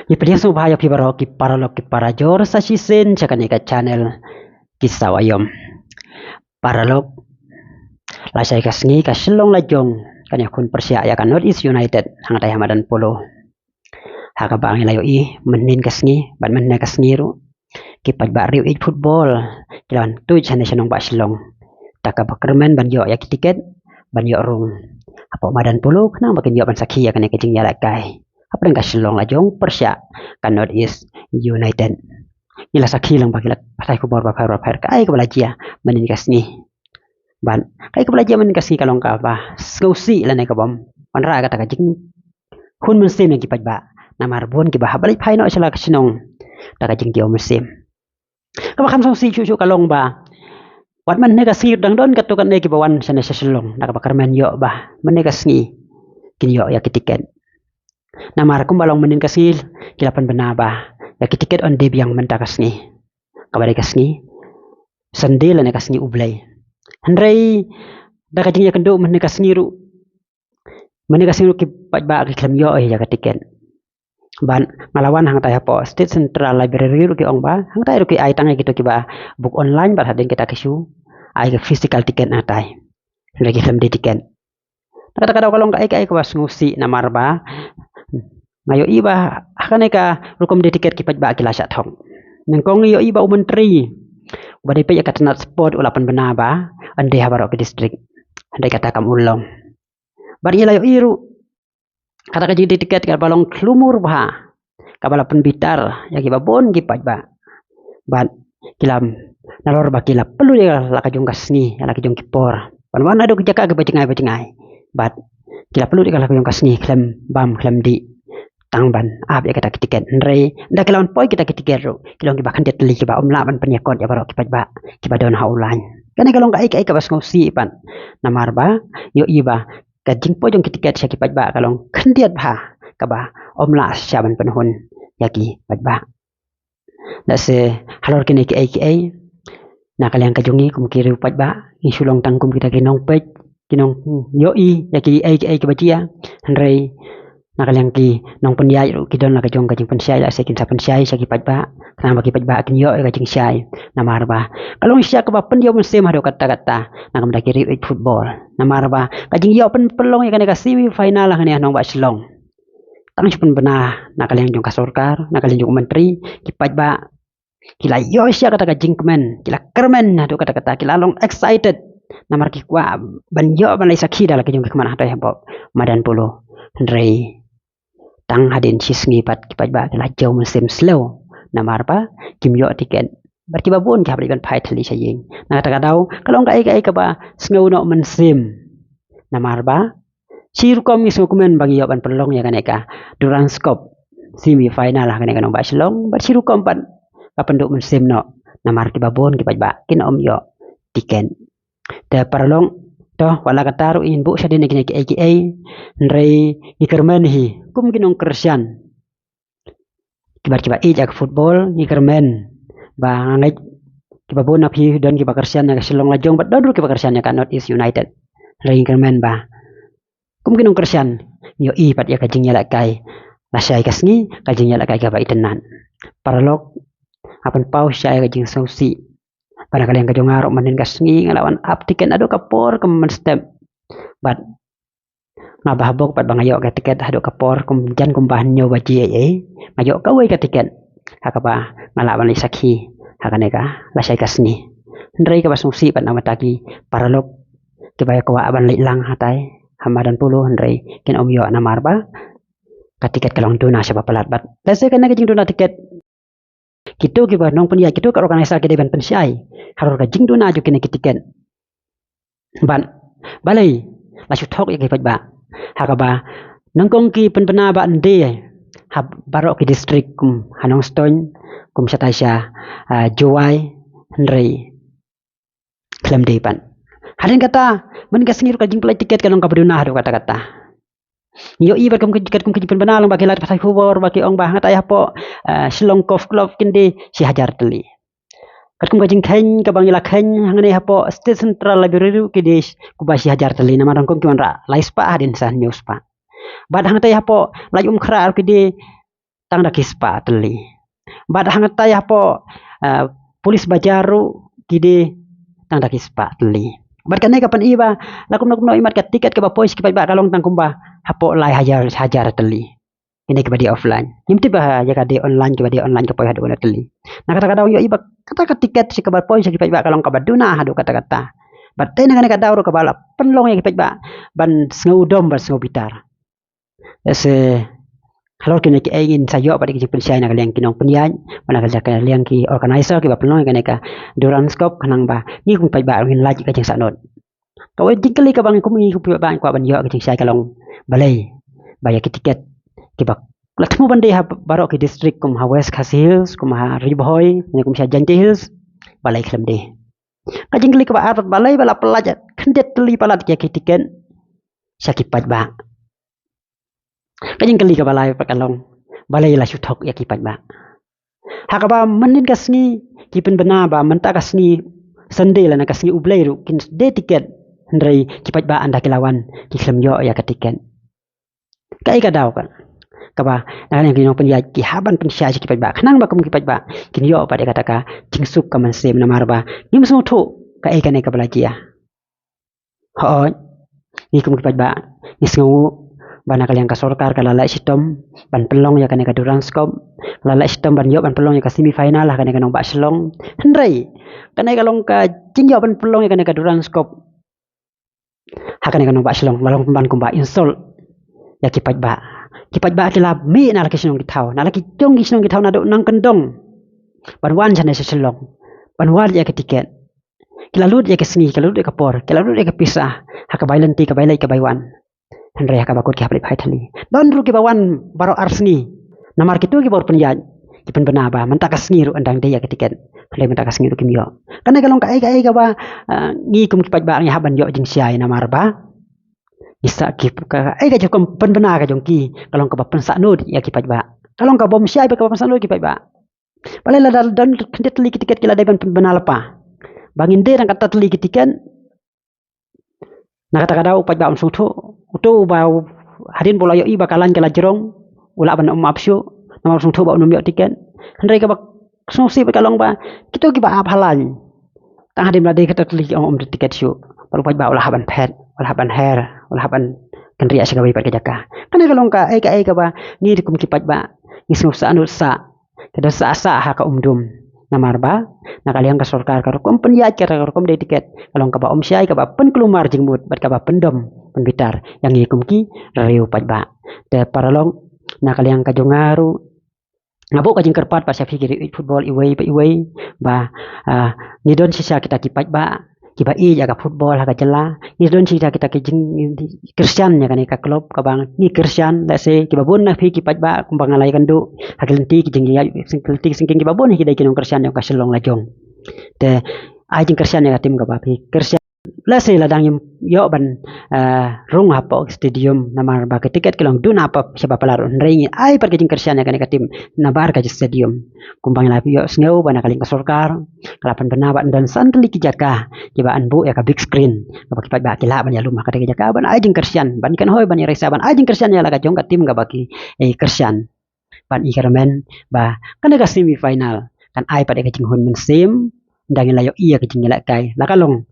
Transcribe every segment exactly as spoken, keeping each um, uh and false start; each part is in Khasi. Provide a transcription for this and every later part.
Ngi pdiang sngewbha ïa phi baroh ki paralok ki parajor sa shisien sha kane ka channel Ki Saw Aïom. Paralok, lashai ka sngi ka Shillong la jong kan ïakhun pyrshah ïa ka North East United hangtai ha madan polo. Ha kaba ngi la ïohi mynhynnin ka sngi bad mynhynne ka sngi ruh, ki paidbah riew ïeit football ki la wan tuid shane sha nongbah Shillong da kaba kyrmen ban ïoh ïa ki tiket ban ïoh rung hapoh madan polo khnang ba kin ïoh ban sakhi ïa kane ka jingïalehkai hapdeng ka Shillong la jong pyrshah ka North East United. Ngi la sakhi lang ba ki la pathai khubor bapher bapher kaei kaba la jia mynhynnin ka sngi. Bad kaei kaba la jia mynhynnin ka sngi ka long kaba sngewsih lane ka bym wanrah kata ka jingkhun mynsiem ïa ki paidbah. Namar bun kiba hap leit phai noh sha la ka shnong da ka jingkiew mynsiem. Kaba kham sngewsih shuh shuh ka long ba wat mynhynne ka sngi dang don katto katne kiba wan shane sha Shillong da kaba kyrmen ïoh ba mynhynne ka sngi kin ïoh ïa ki tiket. Namar kumba long mynhynnin ka sngi ki la pynbna ba ïa ki tiket yn die biang mynta ka sngi kaba dei ka sngi Sunday lane ka sngi U Blei. Hynrei da ka jingïakynduh mynhynne ka sngi ruh, mynhynne ka sngi ruh ki paidbah ki khlem ïoh ïa ka tiket. Bad nga la wan hangtai hapoh State Central Library ruh ki ong ba hangtai ruh ki ai tang ïa kito kiba book online bad hadien kita ki shu ai ka physical ticket hangtai. Hynrei ki khlem die tiket. Na kata ka daw ka long kaei kaei kaba sngewsih namar ba nga ïohi ba ha kane ka rukom die tiket ki paidbah ki la shah thok. Nyngkong ngi ïohi ba u myntri uba dei peit ïa ka tnat sport u la pynbna ba yn die ha baroh ki district. Hynrei kata kam long. Bad ngi la ïohi ruh kata ka jingdie tiket kaba long khlumur bha kaba la pynbitar ïa kiba bun ki paidbah. Bad ki la, nalor ba ki la pynlut ïa la ka jong ka sngi ïa la ka jong ki por ban wan naduh ki jaka kiba jngai ba jngai. Bad ki la pynlut ïa la ka jong ka sngi khlem bam khlem dih tang ban ap ïa kita ki tiket. Hynrei da ki la wan poi kita ki tiket ruh ki long kiba khyndiat tylli kiba ym lah ban pynïakot ïa baroh ki paidbah kiba don ha u lain. Kane ka long kaei kaei kaba sngewsih pat namar ba ïohi ba ka jingpoi jong ki tiket sha ki paidbah ka long khyndiat bha kaba ym lah shisha ban pynhun ïa ki paidbah. Da se halor kine kiei kiei na ka liang ka jong ngi kum ki riew paidbah ngi shu long tang kum kita ki nongpeit ki nongïohi ïa kiei kiei kiba jia. Hynrei na ka liang ki nongpynïaid ruh ki don la ka jong ka jingpynshai la se kin sa pynshai sha ki paidbah khnang ba ki paidbah kin ïoh ïa ka jingshai. Namar ba ka long shisha kaba pynïoh mynsiem haduh katta katta na ka bynta ki riew ïeit football. Namar ba ka jingïoh pyn pynlong ïa kane ka semi final hangne ha nongbah Shillong tang shu pynbna na ka liang jong ka sorkar na ka liang jong u myntri ki paidbah ki la ïoh shisha kata ka jingkmen ki la kyrmen haduh katta katta ki la long excited. Namar ki kwah ban ïoh ban leit sakhi da la ka jong ki khmat hangtai hapoh madan polo. Hynrei tang hadien shi sngi pat ki paidbah ki la jew mynsiem slem namar ba kim ïoh tiket. Bad kiba bun ki hap leit ban phai thylli sha ïing. Na kata ka daw ka long kaei kaei kaba sngew noh mynsiem. Namar ba shi rukom ngi sngewkmen ba ngi ïoh ban pynlong ïa kane ka Durance Cup semi final ha kane ka nongbah Shillong bad shi rukom pat ka pynduh mynsiem noh namar kiba bun ki paidbah kin ym ïoh tiket. Te paralok, to wat la katta ruh ngin buh shadien ïa kine kiei kiei. Hynrei ngi kyrmen hi kum ki nongkyrshan kiba, kiba ïeit ïa ka football ngi kyrmen ba nga ngeit kiba bun na phi don kiba kyrshan ïa ka Shillong Lajong bad don ruh kiba kyrshan ïa ka North East United. Hynrei ngi kyrmen ba kum ki nongkyrshan ngi ïohi pat ïa ka jingïalehkai lashai ka sngi, ka jingïalehkai kaba itynnad. Paralok, nga pynpaw shisha ïa ka jingsngewsih ba na ka liang ka jong nga ruh mynhynnin ka sngi nga la wan ap tiket naduh ka por kum mynstep. Bad nga bha bok pat ba nga ïoh ka tiket haduh ka por kum jan kumba hynñiew baje ei ei. Nga ïoh kawei ka tiket ha kaba nga lah ban leit sakhi ha kane ka lashai ka sngi. Hynrei kaba sngewsih pat na ka bynta ki paralok kiba ïa kwah ban leit lang hangtai ha madan polo hynrei kin ym ïoh namar ba ka tiket ka long duna shaba palat bad lehse kane ka jingduna tiket kito kiba nongpynïaid kito ka organizer ki dei ban pynshai halor ka jingduna jong kine ki tiket. Bad balei la shu thok ïa ki paidbah ha kaba nyngkong ki pynbna ba yn die ha baroh ki district kum ha Nongstoiñ kum shatai sha, ah, Jowai hynrei khlem die pat. Hadien kata mynhynnin ka sngi ruh ka jingpynlait tiket ka long kaba duna haduh katta katta. Ngi ïohi bad kum ka, katkum ka jingpynbna lang ba ki la pathai khubor ba ki ong ba hangtai hapoh, eh, Shillong Golf Club kin die shi hajar tylli. Katkum ka jingkheiñ kaba ngi la kheiñ hangne hapoh State Central Library ruh ki die kumba shi hajar tylli namar nyngkong ki wanrah lai spah hadien sa hynñiew spah. Bad hangtai hapoh Laitumkhrah ruh ki die tang da ki spah tylli. Bad hangtai hapoh, eh, police bazaar ruh ki die tang da ki spah tylli. Bad kane ka pyni ba la kumno kumno imat ka tiket kaba poi sha ki paidbah ka long tang kumba hapoh lai hajar, hajar tylli. Kine kiba die offline. Ngim tip ba ïa ka die online, kiba die online ka poi haduh katno tylli. Na kata ka daw ïohi ba kata ka tiket sha kaba poi sha ki paidbah ka long kaba duna haduh katta katta. Bad te na kane ka daw ruh kaba la pynlong ïa ki paidbah ban sngew dom, ban sngew bitar. Te se halor kine kiei ngin sa ïoh pat ki jingpynshai na ka liang ki nongpynïaid, bad na ka liang ki organizer kiba pynlong ïa kane ka Durand Cup, khnang ba ngi kum ki paidbah ngin lait ka jingsahnud. Kawei jingkylli kaba ngi kum, ngi kum ki paidbah ngi kwah ban ïoh ka jingshai ka long balei ba ïa ki tiket kiba la thmu ban die ha baroh ki district, kum ha West Khasi Hills, kum ha Ri Bhoi, ne kum sha Jaintia Hills, balei khlem die. Ka jingkylli kaba ar, balei ba la pyllait khyndiat tylli palat ïa ki tiket sha ki paidbah. Ka jingkylli kaba lai pat ka long balei la shu thok ïa ki paidbah. Ha kaba mynnin ka sngi ki pynbna ba mynta ka sngi Sunday lane ka sngi U Blei ruh kin die tiket, hynrei ki paidbah ynda ki la wan ki khlem ïoh ïa ka tiket. Kaei ka daw ka, kaba na ka liang ki nongpynïaid ki hap ban pynshai sha ki paidbah khnang ba kum ki paidbah kin ïoh pat ïa kata ka jingsuk ka mynsiem, namar ba ngim sngewthuh kaei kane kaba la jia. Hooid, ngi kum ki paidbah ngi sngew ba na ka liang ka sorkar ka la leh shitom ban pynlong ïa kane ka Durand Cup, la leh shitom ban ïoh ban pynlong ïa ka semi final ha kane ka nongbah Shillong. Hynrei kane ka long ka jingïoh ban pynlong ïa kane ka Durand Cup ha kane ka nongbah Shillong, ba long pynban kumba insult ïa ki paidbah. Ki paidbah ki la mih na la ki shnong ki thaw, na la ki jong ki shnong ki thaw naduh nangkyndong ban wan shane sha Shillong ban wad ïa ki tiket. Ki la lut ïa ka sngi, ki la lut ïa ka por, ki la lut ïa ka pisa ha ka bai lynti, ka bai leit, ka bai wan. Hynrei ha kaba kut ki hap leit bha ïa thali. Don ruh kiba wan baroh ar sngi. Namar kito ki bor pynïaid ki pynbna ba mynta ka sngi ruh yn dang die ïa ka tiket, hynrei mynta ka sngi ruh kim ïoh. Kane ka long kaei kaei kaba, ah, ngi kum ki paidbah ngi hap ban ïoh jingshai, namar ba ngi sa ki ka, kaei ka jingkom pynbna ka jong ki ka long kaba pynsahnud ïa ki paidbah. Ka long kaba ym shai ba kaba pynsahnud ki paidbah. Balei lada don khyndiat tylli ki tiket ki la dei ban pynbna lypa? Ba ngin die tang katta tylli ki tiket. Na kata ka daw u paidbah un sngewthuh, uto uba hadien ba u la ïohi ba ka lain ka la jrong, u lah ban ym ap shuh namar u sngewthuh ba un ym ïoh tiket. Hynrei kaba sngewsih bad ka long ba kito kiba ap ha lain, tang hadien ba la dei katta tylli ki ong ym die tiket shuh, bad u paidbah u la hap ban phet, u la hap ban her, u la hap ban kynriah sha kawei pat ka jaka. Kane ka long kaei kaei kaba ngi ruh kum ki paidbah ngi sngewsahnud sah, ka da sah sah ha ka umdum. Namar ba na ka liang ka sorkar ka rukom pynïaid, ka rukom die tiket ka long kaba ym shai, kaba pynkulmar jingmut bad kaba pyndom pynbitar ïa ngi kum ki riew paidbah. Te paralok, na ka liang ka jong nga ruh nga buh ka jingkyrpad pat sha phi ki riew ïeit football iwei pa iwei ba, ah, ngi don shisha kita ki paidbah kiba ïeit ïa ka football ha ka jylla. Ngi don shisha kita ki jingkyrshan ïa kane ka club kaba ngi kyrshan. Lehse kiba bun na phi ki paidbah kumba nga la ïakynduh ha ki lynti ki jingïaid, ki lynti ki syngkien, kiba bun hi ki dei ki nongkyrshan ïa ka Shillong Lajong. Te ai jingkyrshan ïa ka team kaba phi kyrshan. Lehse la dang ïoh ban, eh, rung hapoh stadium namar ba ka tiket ka long duna pa sha ba pala ruh, hynrei ngi ai pat ka jingkyrshan ïa kane ka team nabar ka stadium. Kumba ngi la ïohsngew ba na ka liang ka sorkar ka la pynbna ba yn don san tylli ki jaka kiba yn buh ïa ka big screen kaba ki paidbah ki lah ban ïalum ha kata ki jaka ban ai jingkyrshan, ban kynhoi, ban ïa risa, ban ai jingkyrshan ïa la ka jong ka team kaba ki, eh, kyrshan. Ban i kyrmen ba kane ka semi final kan ai pat ïa ka jinghun mynsiem, ynda ngi la ïohi ïa ka jingïalehkai la ka long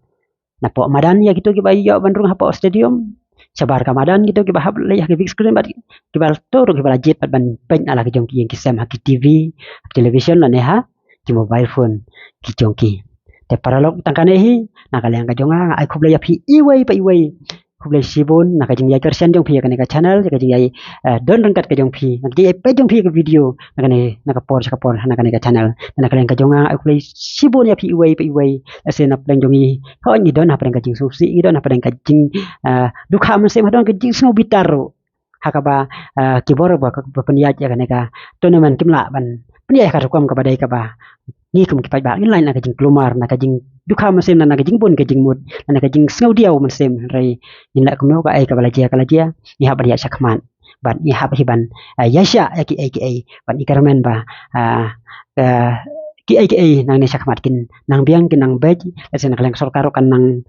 napoh madan ïa kito kiba ïoh ban rung hapoh stadium, shabar ka madan kito kiba hap leit ha ki big screen, bad kiba to ruh kiba la jied pat ban peit na la ki jong ki ïing ki sem ha ki T V, ha ki television lane ha ki mobile phone ki jong ki. Te paralok, tang kane hi na ka liang ka jong nga, nga ai khublei ïa phi iwei pa iwei. Khublei shibun na ka jingïai kyrshan jong phi ïa kane ka channel, ïa ka jingïai, eh, don ryngkat ka jong phi, na ka jingïai peit jong phi ïa ka video na kane, na ka por sha ka por na kane ka channel. Na ka liang ka jong nga, nga ai khublei shibun ïa phi iwei pa iwei. Lehse na pdeng jong ngi, hooid, ngi don ha pdeng ka jingsngewsih, ngi don ha pdeng ka jing, eh, dukha mynsiem, ha don ka jingsngewbitar ruh ha kaba, eh, ki bor ba, ba pynïaid ïa kane ka tournament kim lah ban pynïaid ha ka rukom kaba dei kaba ngi kum ki paidbah ngin lait na ka jingkulmar, na ka jingdukha mynsiem, na ka jingbun ka jingmut, na ka jingsngewdiaw mynsiem. Hynrei ngin leh kumno, kaei kaba la jia ka la jia, ngi hap ban ïaid shakhmat bad ngi hap hi ban, eh, ïaishah ïa kiei kiei, bad ngi kyrmen ba, eh, eh, kiei kiei nangne shakhmat kin nang biang, kin nang beit. Lehse na ka liang ka sorkar ruh kan nang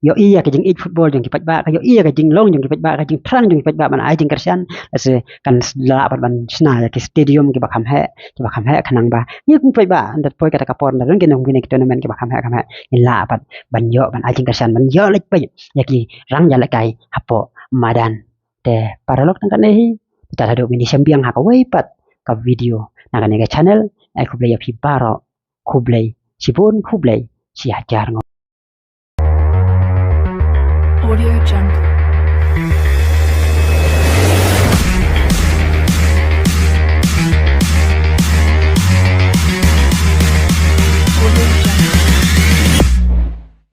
ïohi ïa ka jingïeit football jong ki paidbah, ka ïohi ïa ka jinglong jong ki paidbah, ka jingthrang jong ki paidbah ban ai jingkyrshan, lehse kan lah pat ban shna ïa ki stadium kiba kham heh, kiba kham heh khnang ba ïa ki paidbah ynda poi kata ka por ynda don kine kine ki tournament kiba kham heh kham heh, kin lah pat ban ïoh ban ai jingkyrshan, ban ïoh leit peit ïa ki rangïalehkai hapoh madan. Te paralok, tang katne hi, te haduh ngin ïa shem biang ha kawei pat ka video na kane ka channel. Ai khublei ïa phi baroh, khublei shibun, khublei shihajar nguh. Audio Jungle.